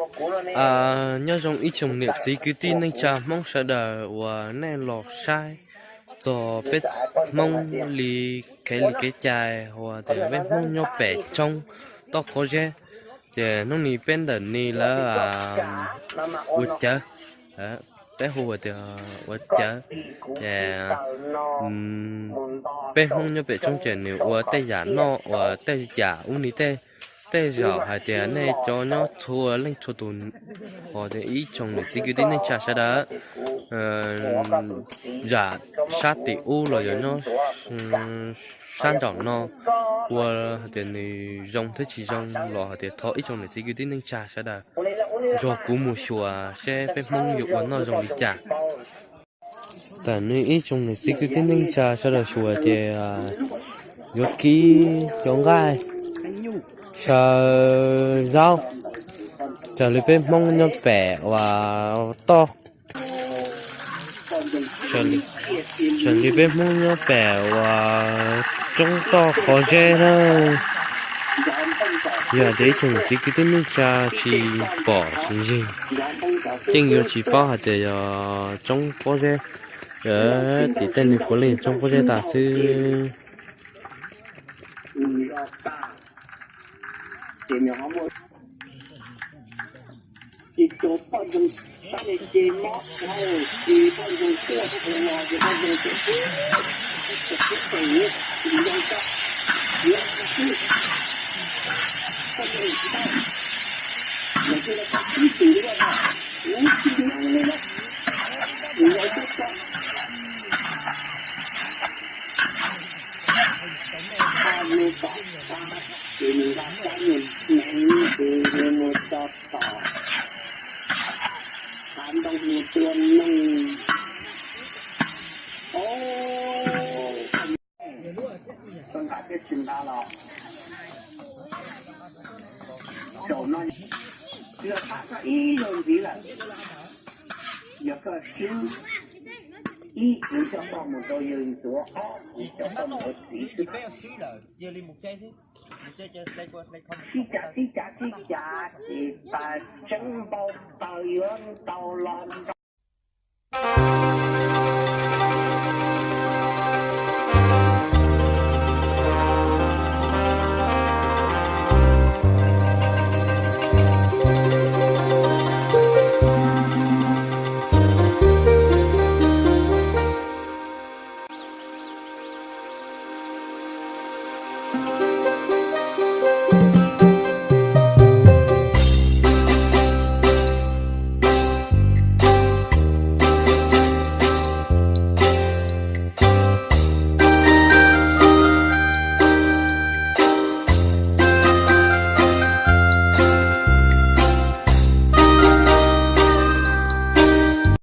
Nyob zoo ib tsoom niam txiv kwv tij neej tsa Hmoob sawv daws uas nej los saib txog peb Hmoob li kev li kev cai uas tias peb Hmoob nyob pem roob toj qhov zeb. Ces hnub ni peb ntawm ni lawv ua cawv, peb hu tias ua cawv. Ces peb Hmoob nyob pem roob ces nws ua tej yam noj uas tej yam ub ni tej, tej zaum hais tias nej cov nyob txhua leej txhua tus, hos tias ib tsoom niam txiv kwv tij neej tsa sawv daws, zam sab tim ub los yog nyob sab nraum no, ua hais tias nws zoo thiab tsis zoo los hais tias thov ib tsoom niam txiv kwv tij neej tsa sawv daws nrog kuv mus xyuas seb peb Hmoob yuav ua noj zoo li cas. Tam no ib tsoom niam txiv kwv tij neej tsa sawv daws xyuas ces yuav kib cov nqaij, saw zaub, raws li peb Hmoob nyob pem uas toj, raws li peb Hmoob nyob pem uas roob toj qhov zeb na. Yog tias ib tsoom niam txiv kwv tij neej tsa tsis pom tsis ntseeg, yeej yuav tsis paub hais tias yog roob pob zeb, tim tej nws puav leej roob pob zeb tas xwb. Zaum no yog tham koj ib zaug ntxiv lawm, yog koj swb ib kuv coj koj mus rau yawg ntxuav, ob kuv coj koj mus rau txiv xwb. Sib cav sib cav sib cav ces pas tseeb npau taws yuav ntaus los nrog